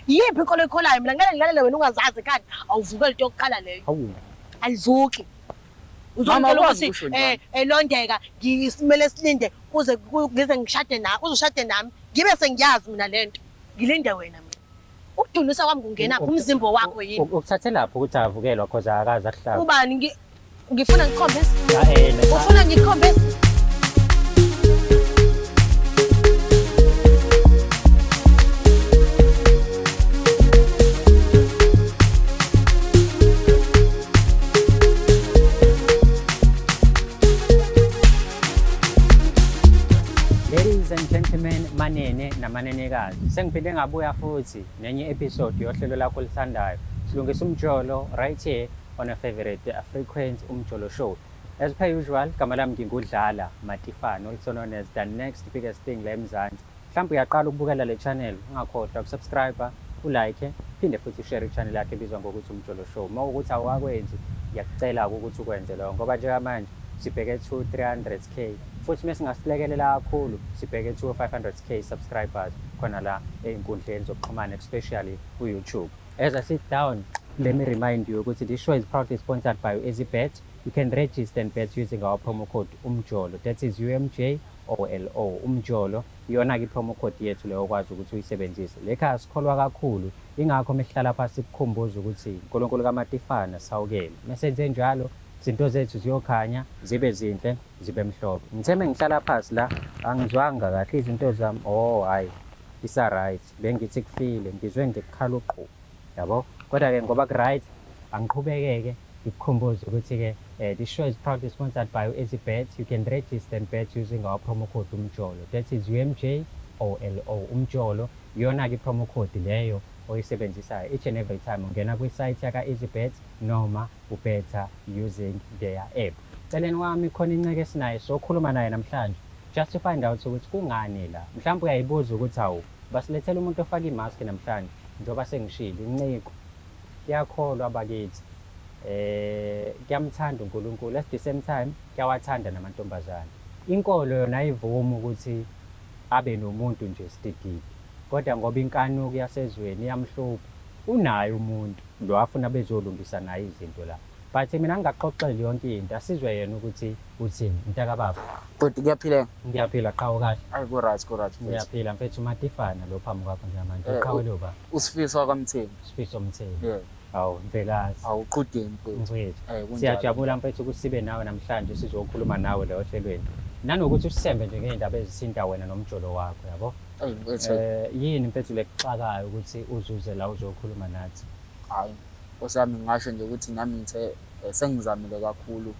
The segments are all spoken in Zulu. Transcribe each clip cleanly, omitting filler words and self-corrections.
Yiphi inkolo oyikholayo? Mina ngeke ngilalele wena ungazazi ekhanda. Awuvukeli into yokuqala leyo. Hawu. Alivuki. Mama, Uzongitshela awukwazi ukuthi ukusho njalo. elondeka ngisimele silinde kuze ngize ngishade nawe, uze ushade nami. Ngibe sengiyazi mina lento. Ngilinde wena mina. Ukudunisa kwami kungena umzimba wakho yini? Ukuthathe lapho ukuthi akavukelwa cause akakaze akuhlabe. Ubani ngifuna ngikhombise? Cha, Ufuna ngikhombise? Ladies and gentlemen, manene namanenekazi. Sengiphinde ngabuya futhi nenye episode yohlelo lakho olithandayo. Silungisa umjolo right here on a favorite frequency, Umjolo Show. As per usual, gama lami ngingudlala Matifana, also known as the next biggest thing la eMzansi. Mhlawumbe uyaqala ukubukela le channel, ungakhohlwa ukusubscribe, ulike, phinde futhi ushare i-channel yakho ebizwa ngokuthi Umjolo Show. Uma ukuthi awakwenzi, ngiyakucela ukuthi ukwenze lokho ngoba njengamanje sibheke to 300K, futhi uma singasilekelela kakhulu sibheke to 500K subscribers khona la ey'nkundleni zokuxhumana, especially ku-YouTube. As I sit down, let me remind you ukuthi this show is proudly sponsored by EasyBet. You can register and bet using our promo code UMJOLO. That is UMJOLO. UMJOLO iyona-ke i-promo code yethu leyo okwazi ukuthi uyisebenzise. Le khaya sikholwa kakhulu, ingakho mesihlala phansi sikukhumbuza ukuthi uNkulunkulu kaMatifana sawukele. Mesenze njalo, izinto zethu ziyokhanya, zibe zinhle, zibe mhlophe. Ngithe mengihlala phansi la, angizwanga kahle izinto zami. Oh hhayi, isa-right. Bengithi kufile, ngizwe nje kukhala uqhu. Yabo? Kodwa-ke ngoba ku-right, angiqhubeke-ke ngikukhumbuze ukuthi-ke this show is proudly sponsored by EasyBet. You can register and bet using our promo code UMJOLO. That is UMJOLO. UMJOLO iyona-ke i-promo code leyo oyisebenzisayo each and every time ungena kwi-site yaka-EasyBet noma ubetha using their app. Celeni kwami khona inceke esinaye sokhuluma naye namhlanje just to find out ukuthi kungani la. Mhlawumbe uyayibuza ukuthi hawu, basilethela umuntu ofaka imask namhlanje njengoba sengishilo inciko. Kuyakholwa bakithi. Kuyamthanda uNkulunkulu, at the same time kuyawathanda namantombazane. Inkolo yona ayivumi ukuthi abe nomuntu nje sidididi. Kodwa ngoba inkanuko yasezweni iyamhlupha, unaye umuntu lo afuna bezolungisa naye izinto la. But mina ngingaxoxeli yonke into, asizwe yena ukuthi uthini. Mntakababa. Bhuti, kuyaphileka? Ngiyaphila, qhawe kahle. Ayi ku-right, ku-right mfethu. Ngiyaphila mfethu. Matifana lo phambi kwakho njengamanje. Uqhawe lo ba? USifiso wakaMthembu. Sifiso Mthembu. Yeah. Hawu Mvelase. Hawu Qhudeni mfethu. Mfethu. Kunjalo. Siyajabula mfethu ukuthi sibe nawe namhlanje sizokhuluma nawe la ohlelweni. Nanokuthi usisembe nje ngey'ndaba ezithinta wena nomjolo wakho, yabo? Eyi mfethu. Yini mfethu lekuxakayo ukuthi uzuze la uzokhuluma nathi? Hayi, Nkosi yami, ngingasho nje ukuthi nami ngithe sengizamile kakhulu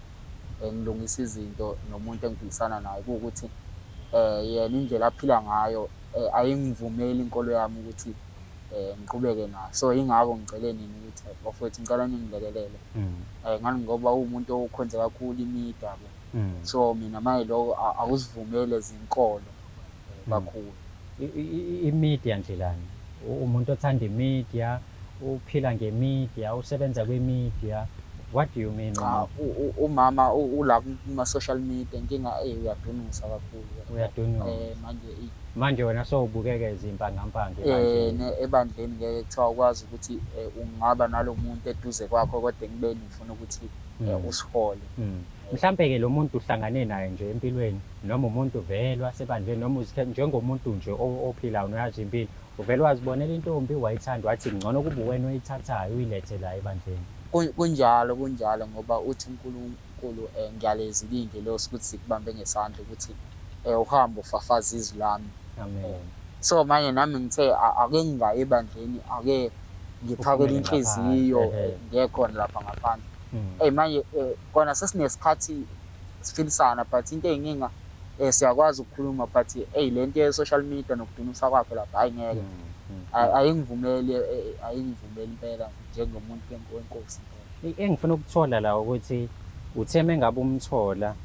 ngilungisa izinto nomuntu engiphilisana naye, kuwukuthi yena indlela aphila ngayo ayingivumeli inkolo yami ukuthi ngiqhubeke nayo. So yingakho ngicele nina ukuthi bafowethu ngicela ningilekelele. Ngani ngoba uwumuntu okhonze kakhulu imida yabo. So mina manje lokho akuzivumeli ezinkolo kakhulu. I-media nje lana. Umuntu othanda i-media, uphila nge-media, usebenza kwi-media. What do you mean? Cha, umama ula kuma-social media, inkinga uyadunusa kakhulu. Uyadunusa. Manje Manje wena sowubukeka izimpangampange ebandleni. Ebandleni ngeke kuthiwa ukwazi ukuthi ungaba nalo muntu eduze kwakho kodwa ekubeni ufuna ukuthi usihole. Mhlampe-ke lo muntu uhlangane naye nje empilweni, noma umuntu vele wasebandleni, noma uzikhe njengomuntu nje ophilayo noyazi impilo, uvele wazibonela intombi wayithanda wathi ngcono kube uwena oyithathayo uyilethe la ebandleni. Kunjalo, kunjalo ngoba uthi uNkulunkulu ngiyalezile iy'ngelosi ukuthi zikubambe ngesandla ukuthi uhambe ufafaze izwi lami. Amen. So manje nami ngithe ake ngingayi ebandleni, ake ngiphakele Uphumele inhliziyo, ngaphandle, ehhe. Ngiye khona lapha ngaphandle. Eyi manje kona sesinesikhathi siphilisana, but into eyinkinga siyakwazi ukukhuluma, but eyi le nto ye-social media nokudunusa kwakhe lapha, hhayi ngeke. Ayingivumeli, ayingivumeli impela njengomuntu wenkosi impela. Engifuna ukuthola la ukuthi uthe mengabe umthola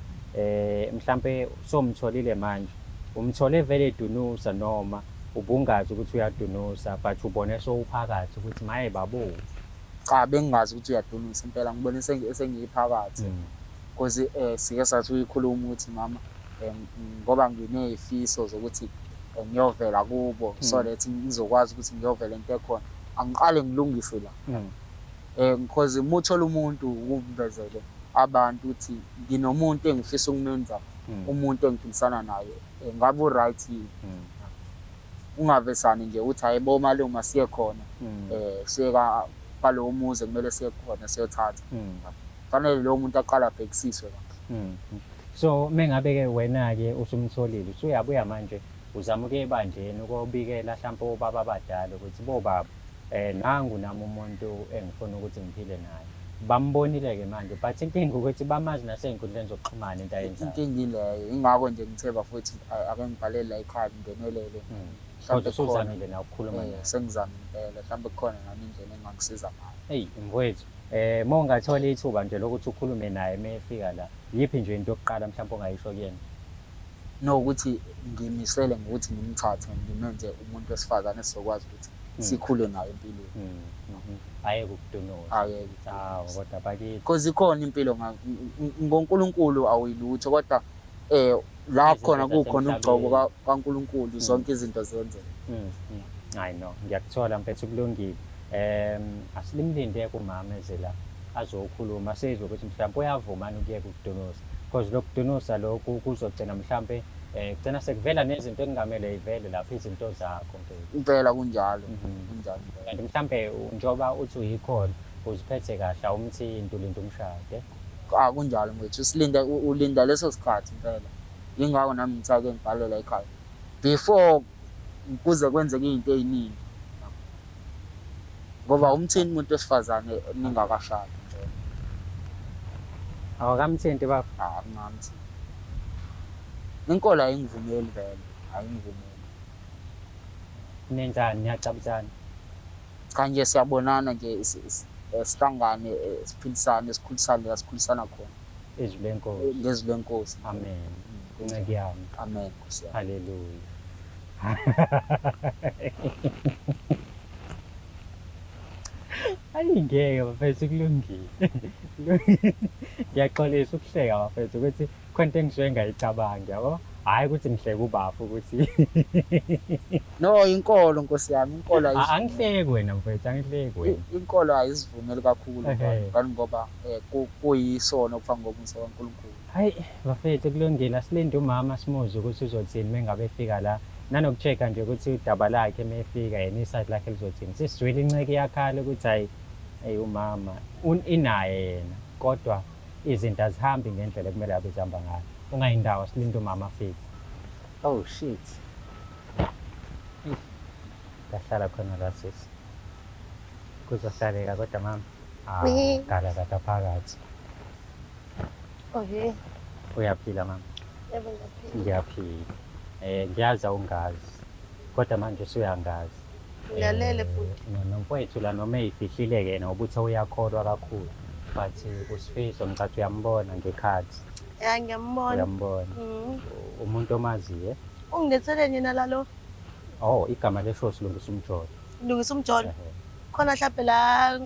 mhlampe somtholile manje, umthole vele edunusa noma ubungazi ukuthi uyadunusa but ubone sowuphakathi ukuthi maye babo? Cha, bengingazi ukuthi uyadunusa impela, ngibone sengiyiphakathi. Because sike sathi uyikhuluma ukuthi mama ngoba nginey'fiso zokuthi Ngiyovela kubo so that ngizokwazi ukuthi ngiyovela into ekhona. Angiqale ngilungise la. Because uma uthola umuntu ukuvezele abantu ukuthi nginomuntu engifisa ukumenza umuntu engiphilisana naye, ngabe u-right yini? Ungavesane nje uthi hhayi bo malume asiye khona, siye kwalowo muzi ekumele siye khona siyothatha. Kufanele lowo muntu aqale abhekisiswe kahle. So mengabe-ke wena-ke usumtholile, usuyabuya manje uzama ukuya ebandleni ukuyobikela hlampe obaba abadala ukuthi bobaba nangu nami umuntu engifuna ukuthi ngiphile naye. Bambonile-ke manje but inkinga ukuthi bamazi nasey'nkundleni zokuxhumana into ayenzayo. Inkinga ileyo, yingakho nje ngithe bafowethu ake ngibhalele la ekhaya ngingenelele. Mhlampe khona usuzamile nawe ukukhuluma naye. Sengizamile impela, mhlampe kukhona nami indlela engangisiza ngayo. Eyi mfowethu, uma ungathola ithuba nje lokuthi ukhulume naye uma efika la, yiphi nje into yokuqala mhlawumpe ongayisho kuyena? No, ukuthi ngimisele ngokuthi ngimthathe ngimenze umuntu wesifazane esizokwazi ukuthi sikhule naye empilweni. Ayeke ukudunusa. Ayeke ukudunusa. Hawu kodwa bakithi. Because ikhona impilo ngoNkulunkulu awuyilutho kodwa la khona kukhona ugcobo kaNkulunkulu zonke izinto ziyenzeka. Hayi no, ngiyakuthola mfethu kulungile. Asilimlinde kumama eze la azokhuluma sizwe ukuthi mhlawumbe uyavuma yini ukuyeka ukudunusa. Because lokudunusa lokhu kuzogcina mhlawumbe kugcina sekuvela nezinto ekungamele ivele lapho izinto zakho mfethu. Impela kunjalo, kunjalo impela. Kanti mhlawumbe njengoba uthi uyikhona uziphethe kahle awumthinti ulinda umshado. Ah kunjalo mfethu, silinda ulinda leso sikhathi impela. Yingakho nami ngithe ake ngibhale la ekhaya. Before kuze kwenzeke izinto eziningi. Ngoba umthinti umuntu wesifazane ningakashadi nje. Awakamthinti baba? Ah ngingamthinti. Inkolo ayingivumeli vele, ayingivumeli. Nenzani, niyacabuzana? Cha nje siyabonana nje sihlangane, siphilisane, sikhulisane la sikhulisana khona. Izwi lenkosi. Ngezwi lenkosi. Amen. Nceku yami. Amen Nkosi yami. Hallelujah. Ayi ngeke bafethu kulungile. Ngiyaxolisa ukuhleka bafethu ukuthi khona into engisuke ngayicabangi yabo. Hhayi ukuthi ngihleke ubafu ukuthi No, inkolo Nkosi yami, inkolo angihleki wena mfethu, angihleki wena. Inkolo ayisivumeli kakhulu ngani ngoba kuyisono okufana ngomusa kaNkulunkulu. Hayi bafethu kulungile, asilinde umama simuzwe ukuthi uzothini mengabe efika la. Nanoku-check-a nje ukuthi udaba lakhe uma efika yena isayidi lakhe lizothini. Sesizwile inceke iyakhala ukuthi hhayi, eyi umama inaye yena kodwa izinto azihambi ngendlela ekumele ngabe zihamba ngayo. Ungayindawo, asilinde umama afike. Oh shit. Ngahlala khona la sisi. Kuzohlaleka kodwa mama. Ah, gala kade phakathi. Okay. Uyaphila mama? Yebo ngiyaphila. Ngiyaphila. Ngiyazi awungazi. Kodwa manje usuyangazi. Ngilalele bhuti. Nomfowethu la noma eyifihlile-ke yena ngoba uthe uyakholwa kakhulu. But uSifiso ngicathi uyambona ngekhathi. Ya ngiyambona. Uyambona. Umuntu omaziyo. Ungilethele yena la lo? Oh, igama lesho silungisa umjolo. Lungisa umjolo. Khona mhlawumbe la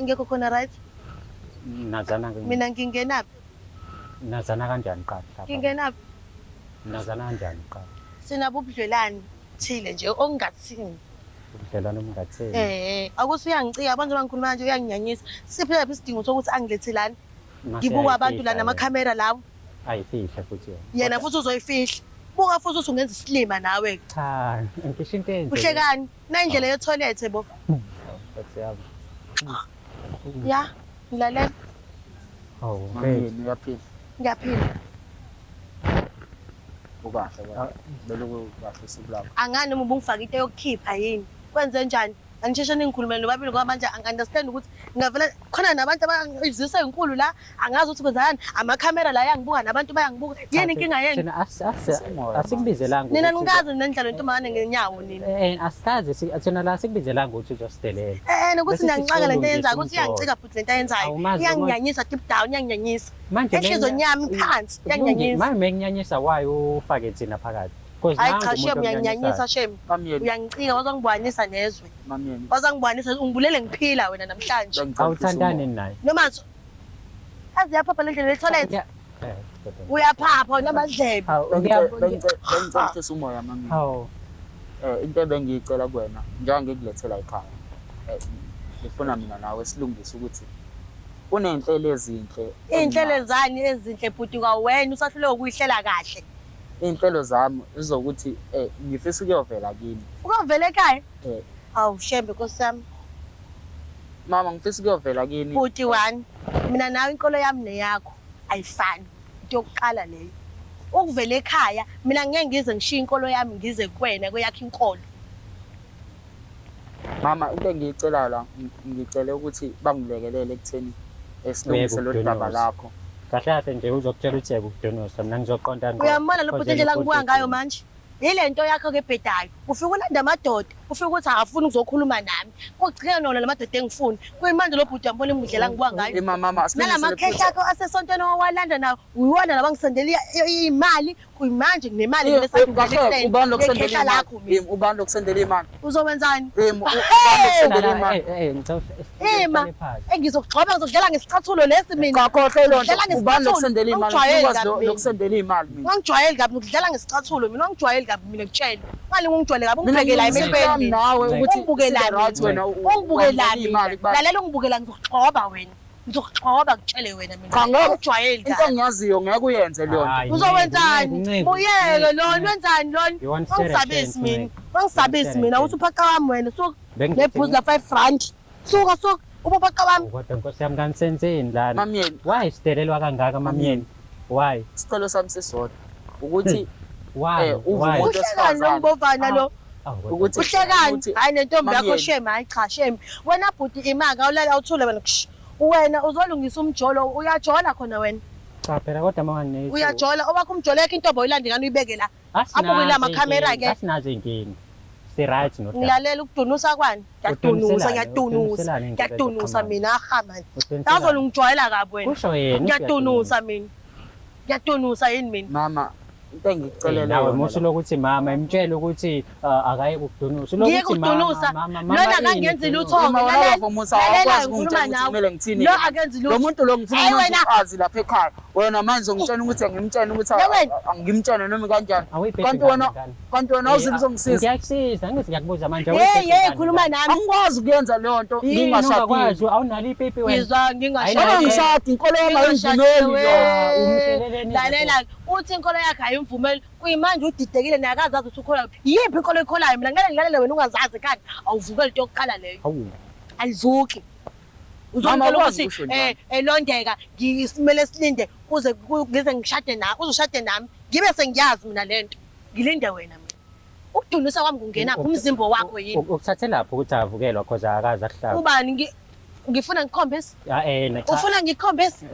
ngekho khona right? Nazana mina ngingenaphi? Nazana kanjani qala? Ngingenaphi? Nazana kanjani qala? Sinabo ubudlelwane thile nje okungathini. Ubudlelwane obungathini. Akuthi uyangicika abantu abangikhuluma kanje uyanginyanyisa. Siphila laphi isidingo sokuthi angilethelani? Ngibuka abantu la namakhamera lawo. Ayifihle futhi yena. Yena futhi uzoyifihla. Buka futhi uthi ungenza isilima nawe. Cha, ngisho into enje. Uhlekani? Na indlela ye toilet bo. Nkosi yami. Ya, ngilalela. Hawu, Mami, uyaphila? Ngiyaphila. Ukahle kodwa. Beluku kahle usuku lakho. Angani noma ubungifaka into yokukhipha yini? Kwenze njani? Anisheshe ningikhulumele nobabili ngoba manje angi-understand ukuthi ngingavela khona nabantu abazisa inkulu la, angazi ukuthi kwenzakani, amakhamera la ayangibuka nabantu bayangibuka. Yini inkinga yenu? Thina asikubizelanga. Nina nikazi nendlela yentombazane ngenyawo nina. Asikazi thina la asikubizelanga ukuthi uzosidelela. Nokuthi niyangixaka lento eyenzayo, ukuthi iyangicika futhi lento ayenzayo. Iyanginyanyisa deep down, iyanginyanyisa. Enhliziyweni yami phansi, iyanginyanyisa. Manje menginyanyisa why ufake thina phakathi? Hayi cha shem, uyanginyanyisa shem. Uyangicika wazangibuwanisa nezwe. Wazangibuwanisa ungibulele ngiphila wena namhlanje. Awuthandani naye? Noma azi uyaphapha le ndlela le-toilet. Uyaphapha wena amadlebe. Bengicela umoya mami. Hawu. Into ebengiyicela kuwena njengoba ngikulethela ekhaya, ngifuna mina nawe silungise ukuthi kuney'nhlelo ezinhle. Iy'nhlelo zani ezinhle bhuti kwawena usahluleka ukuyihlela kahle. Iy'nhlelo zami izokuthi ngifisa ukuyovela kini. Ukuyovela ekhaya? Awu shembe nkosi yami. Mama ngifisa ukuyovela kini. Bhuti one, mina nawe inkolo yami neyakho ayifani. Into yokuqala leyo. Ukuvela ekhaya mina ngeke ngize ngishiye inkolo yami ngize kuwena kweyakho inkolo. Mama into engiyicelayo la ngicele ukuthi bangilekelele ekutheni silungise lolu daba lakho. Kahle kahle nje uzokutshela ukuthi yeka ukudonosa mina ngizoqonda ngqo. Uyambona lo bhuti indlela angibuka ngayo manje? Yile nto yakho ke ebhedayo. Ufike ulanda amadoda, ufike uthi akafuni ukuzokhuluma nami. Kugcina nona la madoda engifuni. Kuyimanje lo bhuti uyambona indlela angibuka ngayo. Ima mama Nala asilungise le makhehla phutha. akho asesontweni owalanda nawo, uyiwona lawa ngisendela imali, kuyimanje nginemali mina Kahle esandleni ubani lokusendela yekhehla imali? lakho mina. Ubani lokusendela imali? Uzokwenzani? Ubani lokusendela imali? Ngicela Ima, uhlale phansi. engizokugxoba ngizokudlala ngesicathulo lesi mina. Cha khohlwa loo nto. Ngidlala Ubani ngesicathulo. lokusendela imali? Angijwayeli Ngifuna ukwazi kabi mina. lokusendela imali mina. Wangijwayeli kabi ngidlala ngesicathulo mina, wangijwayeli kabi mina kutshela. Ungalinge ungijwayele kabi Mina ungibheke la ngilungise emehlweni yami mina. nawe ukuthi Ungibuke la sibe right mina. wena Ungibuke la wamukela mina. imali kubantu. Lalela ungibuke la ngizokugxoba wena. Ngizokugxoba ngitshele wena mina. Cha ngeke Ungijwayeli into kabi. engiyaziyo ngeke uyenze leyo nto. Hayi, Uzokwenzani? Nceku, Nceku, Muyeke Nceku, lona, Nceku. wenzani lona? You want stand a Wangisabisi chance, mina. Nceku. Wangisabisi You want mina stand a uthi uphaqa wami wena suka. Bengithi Nebhuzi la 5 rand. Suka suka ubophaqa wami. Kodwa nkosi yami kanisenzeni lana? Mamyeni, Why sidelelwa kangaka mamyeni? Why? isicelo sami sisodwa ukuthi Why? uve Why? umuntu Uhlekani lo wesifazane mbovana lo? Awu, kodwa ukuthi Uhlekani? ukuthi Hayi nentombi yakho Mamyeni. shame, hayi cha shame. Wena bhuti imaka awulala awuthule wena. Ksh. Wena uzolungisa umjolo, uyajola khona wena. Cha phela kodwa manganethu. Uyajola, owakho umjolo yakho intombi oyilande ngani uyibeke la. Abuke la makhamera ke. Asinazo inkinga. Si right no. Ngilalela ukudunusa kwani? Ngiyadunusa, Udunuselani, ngiyadunusa. udunuselani indlela Ngiyadunusa ezoxhumana? mina aha man. Udunuselani? Awuzona ungijwayela kabi wena. Kusho yena. Ngiyadunusa mina. Ngiyadunusa yini mina? mama into engikucelela Nawe yona musu la. lokuthi mama imtshele ukuthi akaye kukudunusa. Ngiyeke Lokuthi mama, ukudunusa. mama, mama Lona yini akangenzi udunusa? lutho. Ima wena Lalela, bafo Musa lalela, awukwazi ngikhuluma ukungitshela ukuthi nawe. kumele ngithini. Lo akenzi Lo lutho. muntu lo ngifuna Hayi manje wena. azi lapha ekhaya. Wena manje uzongitshela ukuthi angimtshele ukuthi Le wena. angimtshele noma kanjani. Awuyibheki Kanti wena ngani? kanti wena awuzile uzongisiza. Ngiyakusiza, angithi ngiyakubuza manje. Hey awuyibheki hey ngani khuluma ngani? nami. Angikwazi ukuyenza leyo nto Yini ngingashadile. ungakwazi awunalo ipipi wena. Ngizwa Hayi, ngingashadile. Ngoba nawe. ngishadi inkolo yami Ngingashadile, ayimvumeli we. yona. Umsheleleni Lalela uthi inkolo yakhe ayimvumeli kuyimanje udidekile naye akazazi ukuthi ukholwa yiphi inkolo oyikholayo mina ngeke ngilalele wena ungazazi ekhanda awuvukeli into yokuqala leyo Hawu. alivuki Mama, uzongitshela awukwazi ukuthi ukusho njalo. elondeka ngisimele silinde kuze ngize ngishade nawe uzoshade nami ngibe sengiyazi mina lento ngilinde wena mina ukudunusa kwami kungena umzimba wakho yini Ukuthathe lapho ukuthi avukelwa cause akaze akuhlaba. ubani ngifuna ngikhombise Ah eh na cha. ufuna ngikhombise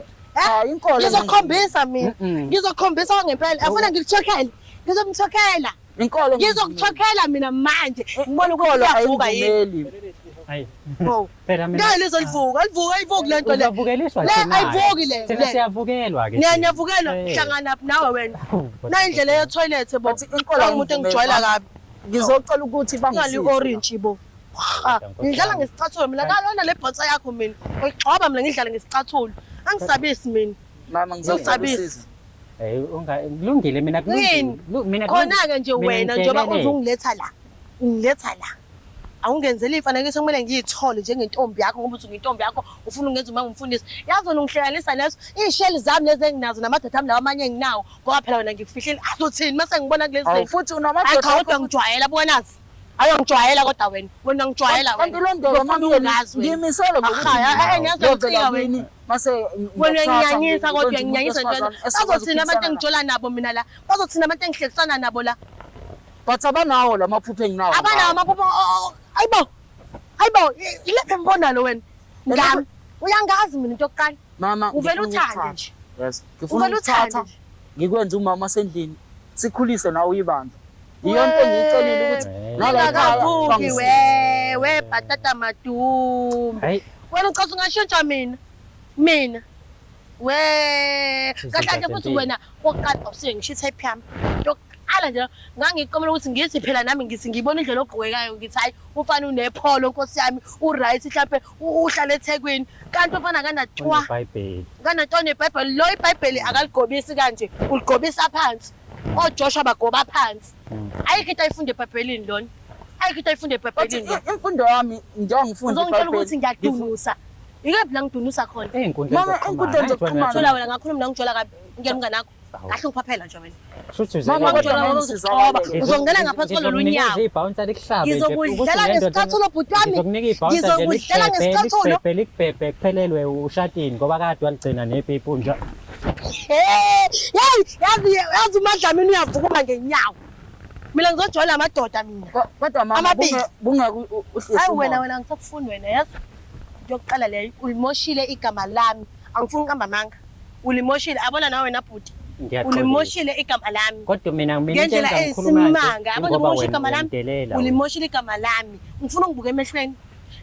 Cha inkolo ngizokhombisa mina Mm-mm. ngizokhombisa kwangempela afuna ngikuthokhele ngizomthokhela inkolo ngizokuthokhela mina manje ngibona ukuthi inkolo uyavuka yini ayimvumeli. Hayi. Oh. Phela mina. ngeke lizolivuka alivuka ayivuki le nto le Uzavukeliswa Le, thina. ayivuki le, Thina le. siyavukelwa ke. Niyavukelwa Eh. hlangana nawe wena Hawu, kodwa na indlela ye-toilet bo But inkolo umuntu ayimvumeli. engijwayela kabi Ngizocela ukuthi ngali bangisize. orange bo Ha, ngidlala ngesicathulo mina kalona le bhotsa yakho mina uyigxoba mina ngidlala ngesicathulo angisabisi mina Mama ngizocela Ungisabisi. usizo. Eh unga kulungile mina kulungile. Yini? Mina khona-ke nje mina wena njengoba ngitshelele. uze ungiletha la ungiletha la awungenzeli iy'fanekiso kumele ngiy'thole njengentombi yakho ngoba uthi ngintombi yakho ufuna ungenza uma ngumfundisi yazi wena ungihlekanisa leso iy'sheli zami lezi enginazo namadoda ami lawa amanye enginawo ngoba phela wena ngikufihlile azothini uma sengibona kulezi Awu zinto futhi hayi unamadoda cha kodwa ngijwayela bonazi hayi ngijwayela kodwa wena wena ngijwayela Kanti wena londeka Ufuna mama ungazi wena ngimisele ngokuthi Aha, ngiyazi ngiyovela uyacika wena. kini mase wena ngiyakuthatha, uyanginyanyisa kodwa ngikwenze umuntu uyanginyanyisa wesifazane ntwana esizokwazi bazothina abantu ukuphilisana naye. engijola nabo mina la bazothina abantu engihlekisana nabo la But abanawo la maphupho enginawo. abanawo amaphupho ayibo ayibo ilephi embonalo wena ngami uyangazi mina into yokuqala Mama uvele ngifuna uthande ukukuthatha. nje Yes. Ngifuna uvele uthande ukuthatha nje ngikwenze umama sendlini sikhulise nawe uyibandla. Yiyo nto engiyicelile ukuthi Eh. nala ekhaya ngingakavuki bangisize. we we bhatata madumbe Hayi. wena ucathi ungashintsha mina mina we kahle kahle futhi wena okokuqala awusiye ngisho i-type yami yokuqala nje ngangiqomela ukuthi ngithi phela nami ngithi ngibona indlela ogqokekayo ngithi hayi umfana unepholo nkosi yami u-right mhlampe uhlala eThekwini kanti umfana akanatwa IBhayibheli. kanatwa nebhayibheli lo ibhayibheli akaligobisi kanje uligobisa phansi oJoshua bagoba phansi Ayikho into ayifunde eBhayibhelini lona. Ayikho into ayifunde eBhayibhelini. But imfundo yami njengoba ngifunda Uzongitshela ukuthi ngiyadunusa. Ikephi la ngidunusa khona? Ey'nkundleni Mama, zokuxhumana. ey'nkundleni zokuxhumana. Thola wena ngakhuluma la ngijwayela kabi. Ngiyena umngane wakho. Kahle ungiphaphela nje wena. Shuthi uze Mama, la kodwa wena. ngeke ngisizakale. Uzongena ngaphansi kwalolu nyawo. Ngizokunikeza ibhounsa likuhlabe nje. Ngizokudlala ngesicathulo bhuti wami. Ngizokunika ibhounsa nje Ngizokudlala ngesicathulo. likubhebhe likubhebhe kuphelelwe ushatini ngoba kade waligcina nepipi nje. Hey, hey, yazi yazi uMadlamini uyavukuma ngenyawo. Mina ngizojwayela amadoda mina. Kodwa mama Amabili. bungeke uhlise Hayi wena umoya. wena ngisakufuni wena yazi. Into yokuqala leyo ulimoshile igama lami. Angifuni ukuqamba amanga. Ulimoshile abona nawe wena bhuti. Ngiyaxolisa. Ulimoshile igama lami. Kodwa mina mina into Ngendlela enza ngikhuluma nje eyisimanga yabona ingoba umosha wena igama lami. uyangidelela wena. Ulimoshile igama lami. Ngifuna ungibuke emehlweni.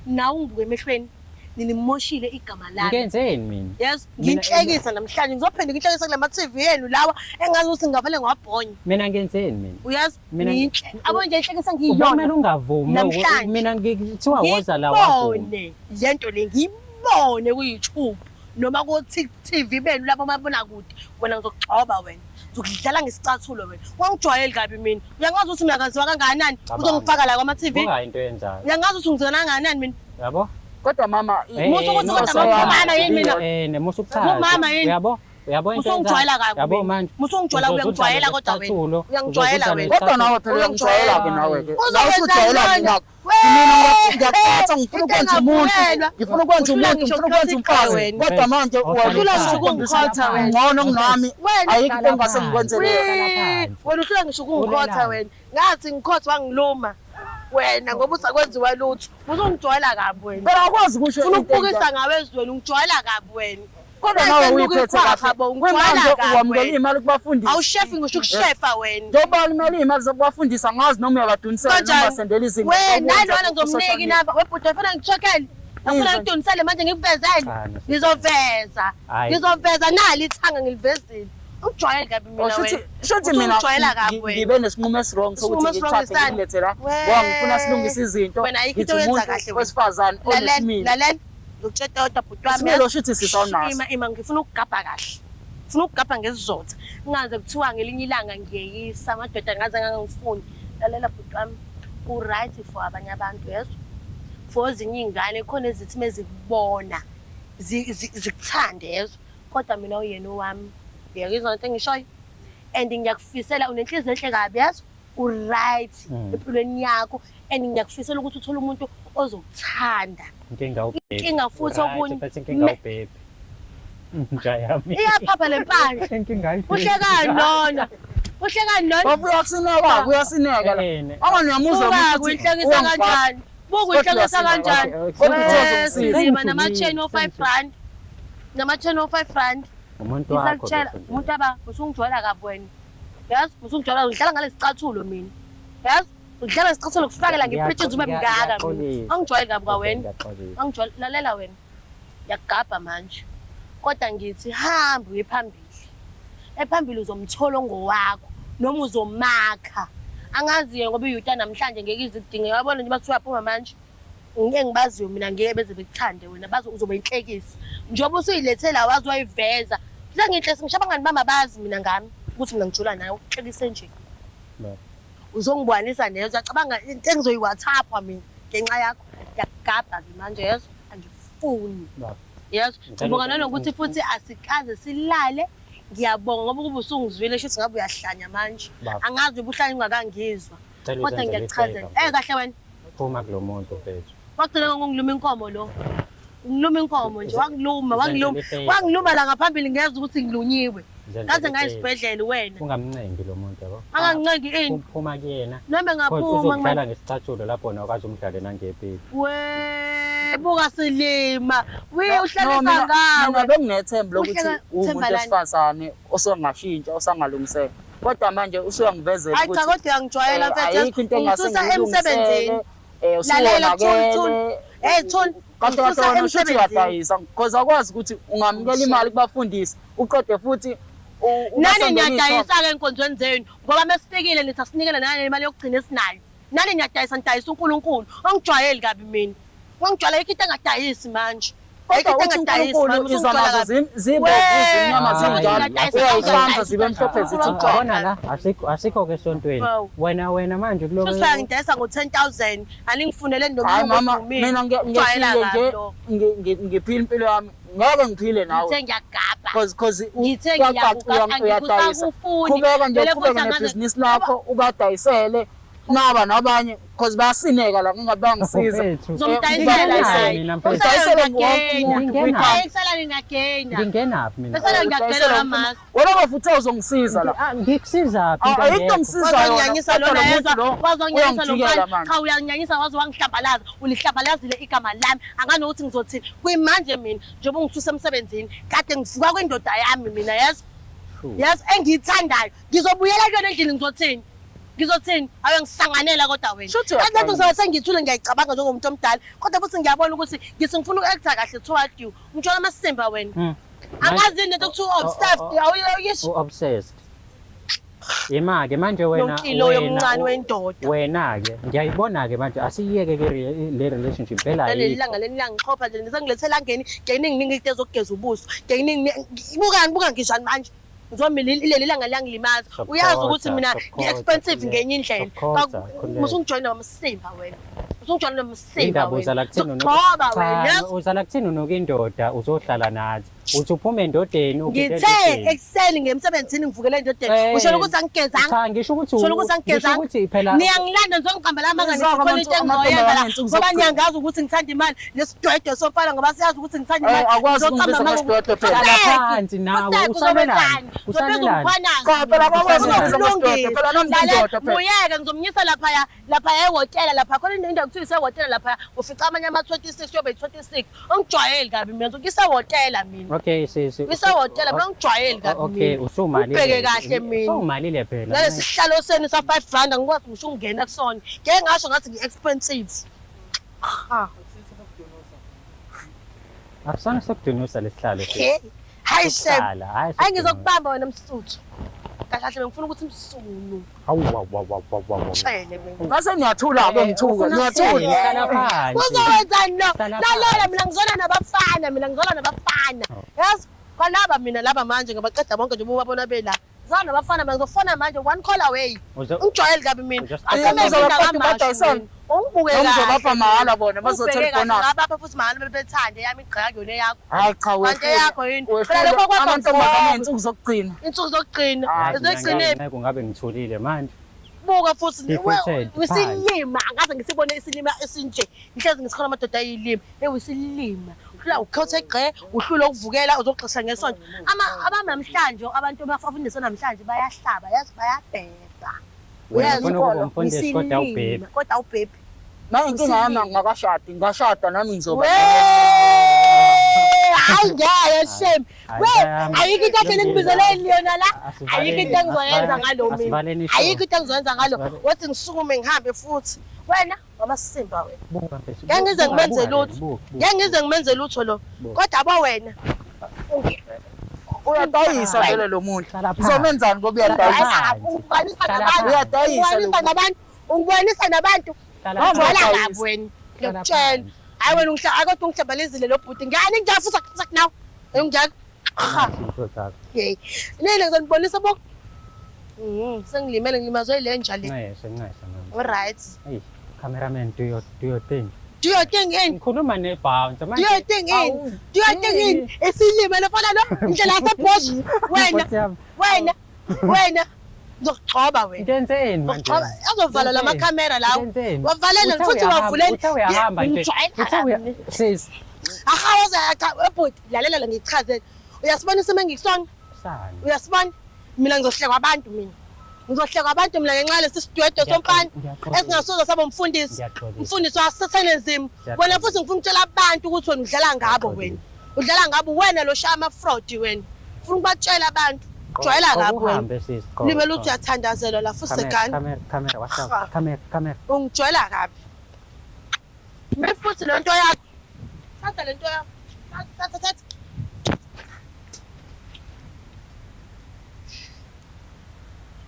Nawe ungibuke emehlweni. Nilimoshile igama lami. Ngenzeni mina? Yes, Mina- nginhlekisa namhlanje ngizophenduka inhlekisa kula ma-TV yenu lawa engazi ukuthi ngingavele ngiwabhonye. Mina ngenzeni mina? Uyazi? Mina- Nginhle. Abo nje inhlekisa Ubona ngiyiyona. ungavumi Namhlanje. mina ngithiwa woza la wavuma. Ngibone lento le ngiyibone ku-YouTube noma ku-TV benu lapho mabonakude. Wena ngizokugxoba wena. Ngizokudlala ngesicathulo wena. Wangijwayeli kabi mina. Uyangazi ukuthi mina ngaziwa kangakanani? Cabanga. Uzongifaka la kwama-TV. Buka into yenzayo. Uyangazi ukuthi ngiziwa kangakanani mina? Yabo? Kodwa mama, Eh, Musa ukuthi eh, kodwa inhloso mama yami- yini mina? Eh, musa ukuchaza. Ngumama yini? Uyabo? Uyabo into Usungijwayela yenzayo? kabi Yabo mina. manje. Musungijwayela uyangijwayela kodwa wena. Uzozudla Uyangijwayela wena. Kodwa nawe phela uyangijwayela ke nawe ke. Nawe Uzokwenza usujwayela lona. mina. Wee! Mina ngiyakuthatha ngifuna ukwenza umuntu. Into Ngifuna ukwenza Uhlula umuntu, ngisho ngifuna ukwenza ukukhothwa umfazi. wena. Kodwa manje Uhlula ngisho ukungikhotha wena. Ngcono kunami. Wena Ayikho into engase ngikwenzele yona. Wee! Wena uhlula ngisho ukungikhotha Ulelani? wena. Ngathi ngikhotha wangiluma. Wena ngoba usakwenziwa lutho. Usungijwayela kabi wena. Phela awukwazi ukusho Ufuna into ukubukisa enjalo. ngawe ezweni ungijwayela kabi wena. Kodwa nawe Wena uyiphethe uyikhwapha kahle. bo, ungijwayela Kwemanje kabi wamukela wena. iy'mali kubafundisi. Awushefi ngisho ukushefa wena. Njengoba limele iy'mali zokubafundisa angazi noma uyabadunisela noma Kanjani? basendela izinto. Wena zokwenza nani wena ku-social ngizomnika media. inamba. Webhuti ufuna ngithokhele. Afuna Izwe. ngidunisele manje ngikuvezele. Cha, no. Ngizoveza. Hhayi. Ngizoveza nali ithanga ngilivezile. Ungijwayele kabi mina Oh, shuthi wena. shuthi mina Usungijwayela kabi wena. ngibe nesinqumo esiwrong sokuthi Isinqumo esiwrong ngithathe sani? ngikulethe la Wee. ngoba ngifuna silungise izinto. Wena ayikho into Ngithi oyenza umuntu kahle wena. wesifazane Lalela, onesimilo. lalela. Ngikutshela kodwa bhuti wami. Isimilo shuthi sisawunaso. Ima ima ngifuna ukugabha kahle. Ngifuna ukugabha ngesizotha. Ngingaze kuthiwa ngelinye ilanga ngiyeyisa amadoda ngaze ngangifuni. Lalela bhuti wami. Ku-right for abanye abantu yezwa. For ezinye iy'ngane khona ezithi mezikubona zikuthande yezwa. Kodwa mina uyena owami. Uyakizwa lento engishoyo? And ngiyakufisela unenhliziyo enhle kabi yezwa. U-right empilweni yakho and ngiyakufisela ukuthi uthole umuntu ozokuthanda. Inkinga ubhebhi. Inkinga futhi Right, okunye. but inkinga ubhebhi. Nja yami. Iyaphapha le mpahla. Inkinga ayibhebhi. Uhlekani lona? Uhlekani lona? Baba uyasineka, uyasineka la. Eh, Ama ngiyamuzwa Buka umuntu ukuthi kuyihlekisa uyangiphatha. kanjani? Buka uyihlekisa kanjani? Kodwa Eh, uzokusiza. Sinzima nama-chain o-5 rand. Nama-chain o-5 rand. Umuntu wakho. Ngisakutshela lo futhi. umuntu aba usungijwayela kabi wena. Yazi usungijwayela ngidlala ngalesi cathulo mina. Yazi ngidlala ngesicathulo kufakela ngipritshithe ube mngaka mina. Ngiyaxolisa. Angijwayeli kabi kwawena. Ngiyaxolisa. Angijwayeli lalela wena. Ngiyakugabha manje. Kodwa ngithi hamba uye phambili. Ephambili uzomthola ongowakho noma uzomakha. Angazi-ke ngoba iyuta namhlanje ngeke ize ikudinge. Uyabona nje uma kuthiwa uyaphuma manje. Ngeke ngibaziyo mina ngeke beze bekuthande wena bazo uzobe inhlekisa. Njengoba usuyilethe la wazi wayiveza. Senginhle ngisho abangani bami abazi mina ngami ukuthi mina ngijula nawe uhlekise nje. Baba. Uzongibwanisa nezwa cabanga into engizoyi-WhatsApp mina ngenxa yakho. Ngiyakugabha-ke manje yezwa angifuni. Baba. Yezwa Ngicela ngibonga nanokuthi futhi asikaze silale. Ngiyabonga ngoba ukuba usungizwile shuthi ngabe uyahlanya manje. Baba. Angazi ubuhlanya ungakangizwa. Ngicela Kodwa uzenzele ngiyakuchazela. i-favour, Eh kahle wena. Phuma kulo muntu mfethu. Wagcina ngokungiluma inkomo lo. Ungiluma inkomo nje wangiluma wangiluma. Uzenzele i-favour. Wangiluma la ngaphambili ngezwa ukuthi ngilunyiwe. Uzenzele Ngaze ngaya i-favour. esibhedlela wena. Ungamncengi lo muntu yabo. Angangincengi ini? Phuma kuyena. Noma Cause ngaphuma uzokudlala ngesicathulo lapho wena ukwazi umdlale nangepipi. We buka silima. We No, uhlalisa mina- mina ngawe. benginethemba lokuthi Uhleka- uwumuntu themba lani? wesifazane osengashintsha osangalungiseka. Kodwa manje usuyangivezela Hayi cha ukuthi kodwa uyangijwayela eh, mfethu. ayikho into engase Ungisusa emsebenzini. ngiyilungisele. Eh Lalela, Thuli, Thuli. usuwonakele. Hey Thuli, Kahle kahle ungisusa wena shuthi emsebenzini. uyadayisa because akwazi ukuthi ungamukela imali kubafundisi uqede futhi Nani ubasendele iy'thombe. niyadayisa-ke enkonzweni zenu ngoba mesifikile nithi asinikele nale mali yokugcina esinayo. Nani niyadayisa nidayisa uNkulunkulu. Angijwayeli kabi mina. Wangijwayela ayikho into engadayisi manje. Kodwa Ayikho uthi into engadayisi, uNkulunkulu mama, iza usungithola nazo kabi. zibomvu zimnyama Hayi, zinjalo uyayihlanza zibe mhlophe Unkulunkulu zithi wamgcwala. Yabona la asikho ke esontweni. Wow. Wena manje kuloko Shuthi ngidayisa ngo-10,000 aningifunele Hayi nomlungu mama, odumile. mina Ujwayela ngiyafike kabi nje lokho. ngiphile impilo yami ngeke ngiphile nawe Ngithe ngiyagabha. cause Ngithe uyacaca ngiyakugabha, uyadayisa. angikusakufuni. Qhubeka nje Vele uqhubeke futhi angaze- nebhizinisi lakho ubadayisele naba nabanye cause bayasineka la ngingabe bangisiza. Mfethu, Ngizomdayisela ngingenaphi naye. mina mfethu? Udayisele wonke umuntu Ngingena. kwikhaya. Ayisala ngingagena. Ngingenaphi mina? Bese ngiyagela Udayisele wonke kamasi. umuntu. Wena bafuthi uthe uzongisiza la. Ah, Ngikusizaphi into Ayikho engekho? engisizayo yona. Wazonginyanyisa Kodwa lona lo yezwa, muntu lo wazonginyanyisa lo uyangijikela mfana. manje. Cha uyanginyanyisa waze wangihlambalaza, ulihlambalazile igama lami. Anganokuthi ngizothini. Kuyimanje mina njengoba ungithusa emsebenzini, kade ngivuka kwindoda yami mina yezwa. Sure. Yes, engiyithandayo. Ngizobuyela kuyona endlini ngizothini? Ngizothini? Awe ngisanganela kodwa wena. Shuthi Kanti uyaqala. ngizobe sengithule ngiyayicabanga njengomuntu omdala. Kodwa futhi ngiyabona ukuthi ngithi ngifuna uku-acta kahle toward you. Ngithola amasimba wena. Angazi yini lento ekuthiwa obsessed. Oh, oh, Awuyisho. U-obsessed. Ima-ke manje wena Nonkilo yomncane wendoda. Wena-ke ngiyayibona-ke manje asiyiyeke ke le relationship phela Naleli ayikho. langa leli langa ngiqopha nje ngisengilethe elangeni ngeningi into ezokugeza ubuso. Ngeningi bukani buka ngishani manje. Ngizomila ileli langa liyangilimaza. Sokhotha, Uyazi ukuthi mina sokhotha, ngi-expensive khuleka. ngenye indlela. Sokhotha, khuleka. Usungijoyina nomsimba wena. Usungijoyina nomsimba Indaba wena. uzala kuthini Ngizokugxoba wena. Cha, Yes. uzala kuthini unuka indoda uzohlala nathi. Uthi uphume endodeni ugide Ngithe endodeni. ekuseni ngemsebenzini ngivukele endodeni. Eh. Usho ukuthi angigezanga. Cha ngisho ukuthi Usho ukuthi ngisho angigezanga. ukuthi phela Niyangilanda nizongiqambela amanga Izaka nithi khona into engizoyenza la. amantombazane Ngoba ngensuku niyangazi ukuthi ngithanda imali nesidwedwe somfana ngoba siyazi ukuthi ngithanda imali. Akwazi Ngizoqamba ukungibiza amanga. ngesidwedwe phela. Hlala phansi nawe usalelani? Usalelani? Cha phela akwazi ukungibiza ngesidwedwe phela nami ngiyindoda phela. Muyeke ngizomnyisa laphaya laphaya ehhotela lapha khona indawo kuthiwa isehhotela laphaya ufica amanye ama-26 yobe yi-26 ongijwayeli kabi mina ngizokuyisa ehhotela mina Okay sisi. Isehhotela mina ongijwayeli kabi Okay mina. usumalile. Ubheke kahle mina. Usumalile phela. Nalesi sihlalo senu sa-5 rand angikwazi ngisho ukungena kusona ngeke ngasho ngathi ngi-expensive. Ha. Akusana sokudunusa lesihlalo. sisi. He. Hayi shem. Sokuhlala, hayi Hayi sokudunusa. ngizokubamba wena msuthu. Kahle kahle bengifuna ukuthi msunu Hawu wawu wawu wawu wawu. tshele mina. Ngase niyathula-ke ngithuka, Ufuna niyathula. ukuthini? Hlala phansi. Uzowenzani lo? Hlala Lalela phansi. mina ngizona nabafana, mina ngizona nabafana. Yazi kwalaba mina laba manje ngabaqeda bonke nje ubabona bela. Ngizona nabafana mina ngizofona manje one call away. Ungijwayele kabi mina. Asamele Uzobaqeda indaba ubadayisele? Ungibuke kahle. Ngizobapha mahhala bona bazothola Ungibheke kahle, ibonus. ngabapha futhi mahhala bebethande yami igqeka kuyona eyakho. Hayi cha Kanti eyakho yini? Phela wehlule lokho kwakho amantombazane mfowethu. ngensuku zokugcina. Insuku zokugcina. Hayi, Zokugcina Ngeke ungabe ngithulile manje. buka futhi Defeated, isilima angaze ngisibone isilima esinje ngihlezi ngisikhona amadoda ayilima ewu isilima uhlula ukhotha egqe uhlula ukuvukela uzoxesha ngesonto abanamhlanje abantu abafundiswe namhlanje bayahlaba yazi bayabhebha. Wena Uyazi ufuna ukuba umfundisi kodwa awubhebhi. Kodwa awubhebhi. Nayi inkinga yami angingakashadi, ngingashada nami ngizoba. Hayi ngeke shame. We ayikho into ahlele ngibizele yona la. Ayikho into engizoyenza ngalo mina. Asivaleni ishow. Ayikho into engizoyenza ngalo. Asivale- Wathi ngisukume ngihambe futhi. Wena ngamasimba wena. Buka mfethu. Ngeke ngize Buka, ngimenze buka lutho. buka, buka. Ngeke ngize ngimenze lutho lo. Buka. Kodwa abo wena. Uyadayisa vele lo muntu. Hlala phansi. Uzomenzani ngoba uyadayisa? Hlala phansi. Ungibanisa Hlala nabantu. phansi. Uyadayisa lo Ungibanisa muntu. nabantu. Ungibanisa nabantu. Hlala Hamba phansi. Ngijwayela Uyadayisa. kabi wena. Hlala Ngiyakutshela. phansi. Hayi wena ungihla kodwa ungihlambalezile lo bhuti. Ngani ngijabula futhi akuthi nawe. Ngiyakutshela. Ha. Izinto zakho. Yey. Nini ngizonibonisa bo. Sengilimele ngilimazwe ile nja le. Ncese, ncese mama. Alright. Hey, cameraman do your thing. Do your thing in. Ngikhuluma ne-bouncer Do manje. your thing in. Do your thing in. Esilime lofana lo indlela yaseBosch. Wena, Nkosi yami. wena, wena. Ngizokugxoba wena. Ngenzeni manje? Ngizokugxoba. Azovala la makhamera lawo. Ngenzeni? Wavalele Uthe futhi uyahamba, wavulele. Uthe uyahamba nje. Ngijwayela Uthe uya kabi. sis. Aha waze cha ebhuti lalela la ngichazele. Uyasibona isimo engikusona? Sana. Uyasibona? Mina ngizohlekwa abantu mina. Ngizohlekwa abantu mina ngenxa yalesi sidwedwe somfana Ngiyaxolisa. esingasoze saba umfundisi. Ngiyaxolisa. Umfundisi wasathanism. Ngiyaxolisa. Wena futhi ngifuna ukutshela abantu ukuthi wena udlala ngabo wena. Udlala ngabo wena lo shaya ama-fraud wena. Ufuna ukubatshela abantu. Jwayela kabi wena. Uhambe sis. Qo, Limele qo. uthi uyathandazelwa la futhi Camera, segane. camera, camera, watch out. Ha. Camera, camera. Ungijwayela kabi. Mina futhi le nto yakho. Thatha le nto yakho. Thatha thatha.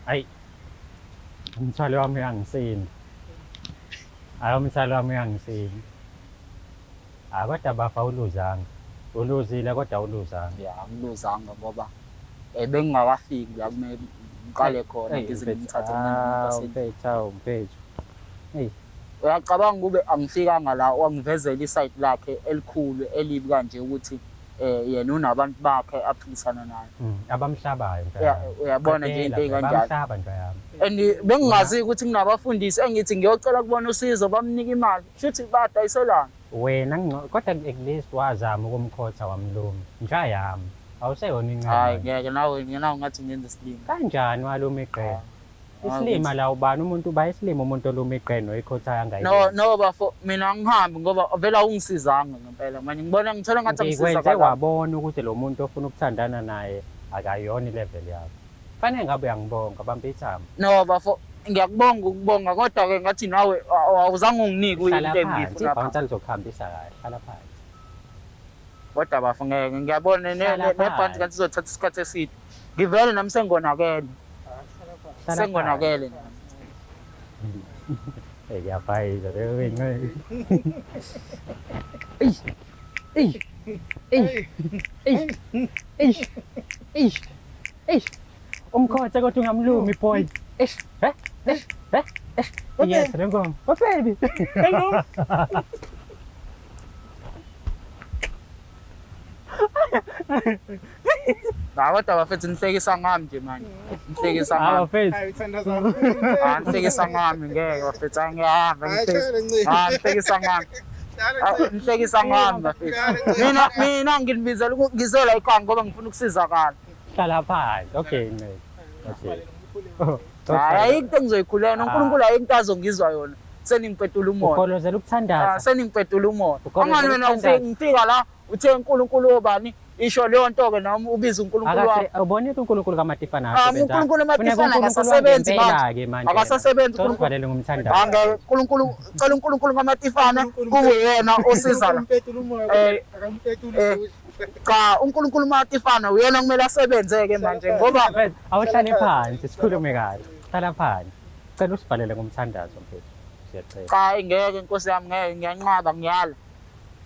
Ayi. Umthwalo wami uyangisinda. Hayi umthwalo wami uyangisinda. Hayi kodwa bafa uluzanga. Uluzile kodwa awuluzanga. Ya, angiluzanga ngoba bengingakafiki la kumele ngiqale khona, Eyi, ngize mfethu, ngimthathe mina umuntu awu, wasendlini. mfethu, awu, mfethu. Eyi, Uyacabanga kube angifikanga la wangivezela isayidi lakhe elikhulu elibi kanje ukuthi yena unabantu bakhe aphilisana naye. Abamhlabayo nja yami. Uyabona nje into Qaphela, ey'kanjalo. Bamhlaba nja yami. And bengingazi ukuthi kunabafundisi engithi ngiyocela kubona usizo bamnika imali. Shuthi badayiselana. Wena kodwa at least wazama ukumkhotha wamluma. Nja yami. Awuseyona incane. Hayi ngeke nawe nawe ngathi ngenza isilima. Kanjani waluma iqele? Hayi, Isilima la ubani umuntu uba isilima umuntu oluma iqele noyikhothayo No angayilumi. no bafo, mina angihambi ngoba vele awungisizanga ngempela. Manje ngibona ngithola ngathi Ngikwenze angisizakala. wabona ukuthi lo muntu ofuna ukuthandana naye akayona ilevel yakho. Fanele ngabe uyangibonga, bamba ithambo. No bafo, ngiyakubonga ukubonga kodwa ke ngathi nawe awuzange unginike Hlala into phansi, engiyifuna. ibhounsa lizokuhambisa kahle. Hlala phansi. Kodwa bafo ngeke ngiyabona Hlala nebhanti phansi. ngathi izothatha isikhathi eside. Ngivele nami sengonakele. Hlala Sengonakele nami. Hey, ngiyabhayiza leyo inceke. Eish. Eish. Eish. Eish. Eish. Eish. Eish. Umkhotha kodwa ungamlumi boy. Eish. Eh? Eish. Eh? Eish. Yes, le ngoma. Oh baby. Hayi kodwa bafethu nihlekisa ngami nje manje. Nihlekisa Hawu ngami. mfethu. Hayi uthandaza. Ah, nihlekisa ngami ngeke bafethu angihamba Hayi ngihlekisa. shaya nciki. Ah, nihlekisa ngami. Shaya Ah, nciki. nihlekisa ngami bafethu. Mina nginibizela ngizela ekhaya ngoba ngifuna ukusizakala. Hlala phansi. Okay, nceke. Okay. Hayi ayikho into engizoyikhuleka noNkulunkulu ayikho into azongizwa yona. Seningipetula umoya. Ukholozela Ah, ukuthandaza. seningipetula umoya. Ukholozela Angani wena ukuthandaza. ngifika la uthe uNkulunkulu obani isho leyo nto ke nami ubiza uNkulunkulu wakho. Akase ubonile uNkulunkulu kaMatifana Ah, asebenza. uNkulunkulu Funeka kaMatifana uNkulunkulu akasasebenzi wangempela-ke manje. Akasasebenzi uNkulunkulu. Sosivalele ngomthandazo. Angeke uNkulunkulu cela uNkulunkulu kaMatifana kube uyena osiza la. Umpetula umoya. Akampetuli futhi. Cha, uNkulunkulu Matifana uyena kumele asebenzeke manje ngoba Mfethu, awuhlale phansi sikhulume kahle. Hlala phansi. Cela usivalele ngomthandazo mfethu. Siyacela. cha ngeke inkosi yami ngeke ngiyanqaba ngiyala.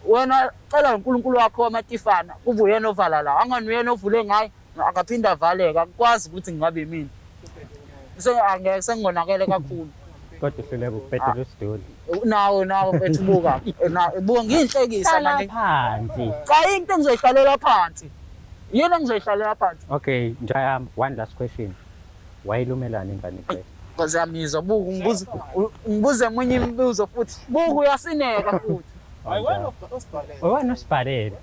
Wena cela uNkulunkulu wakho waMatifana kube uyena ovala la. Angani uyena ovule ngaye akaphinda avaleke akukwazi ukuthi ngingabe mina. Angeke sengonakele kakhulu. Kodwa uhluleka ukupetula usiduli. Nawe mfethu buka. Na buka ngiyinhlekisa Hlala manje. phansi. Cha into engizoyihlalela phansi. Yini engizoyihlalela phansi? Okay, Njayam, one last question. Wayilumelani ingane iqele? Nkosi yami izwa buka ngibuze ngibuze emunye imibuzo futhi. Buka uyasineka futhi. Hayi wena osibhalele. Wena usibhalele.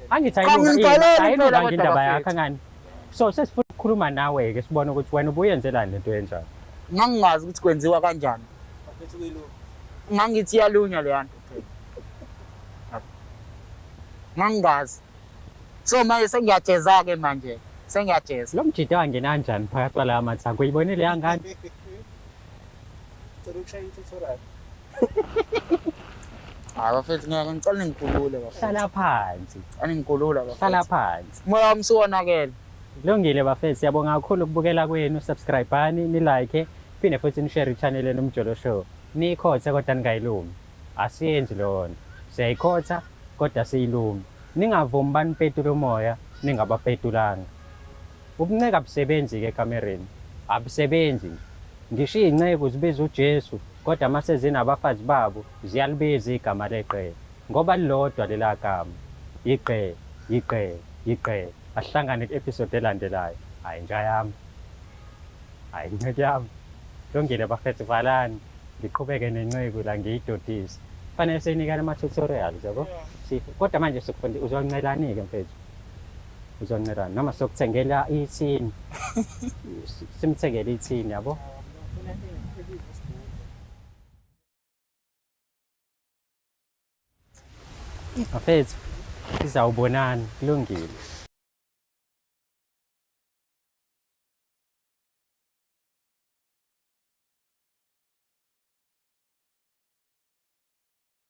Angithi Cha, ngibhalele phela ayilunganga kodwa indaba bafethu. yakho angani. So sesifuna ukukhuluma nawe-ke sibone ukuthi wena ubuyenzelani lento enjalo. Ngangingazi ukuthi kwenziwa kanjani. Bafethu kuyilunga. Ngangithi iyalunywa leya nto phela. Ngangingazi. So manje sengiyajeza-ke manje. Sengiyajeza. Lo mjita wangena kanjani phakathi kwalawa mathango? Uyibonile yangane? Cela ukushaya i-tutorial. Hayi bafethu ngeke ngicela ningikhulule bafethu. Hlala phansi. Aningikhulula Hlala bafethu. phansi. Umoya wami usuwonakele. Kulungile bafethu, siyabonga kakhulu ukubukela kwenu. Subscribe-ani, ni-like, phinde futhi ni-share i-channel yenu Umjolo Show. Niyikhothe kodwa ningayilumi. Asiyenzi leyo nto. Siyayikhotha kodwa siyilumi. Ningavumi banipetule umoya, ningabapetulanga. Ubunceka abusebenzi-ke ekamereni. Abusebenzi nje. Ngisho iy'nceku zibiza uJesu, kodwa uma sezinabafazi babo, ziyalibiza igama leqele. Ngoba lilodwa lela gama. Iqele, iqele, iqele. Asihlangane ku-episode elandelayo. Hhayi nja yami. Hhayi nceku yami. Lungile bafethu valani. Ngiqhubeke nenceku la ngiyidodise. Fanele siyinikane ama-tutorials yabo. Kodwa manje sokufunda uzoncelani-ke mfethu? Uzoncelani? Noma sokuthengela ithini? Simthengele ithini yabo? Ngifuna ebiza isiduli. Bafethu, sizawubonana. Kulungile.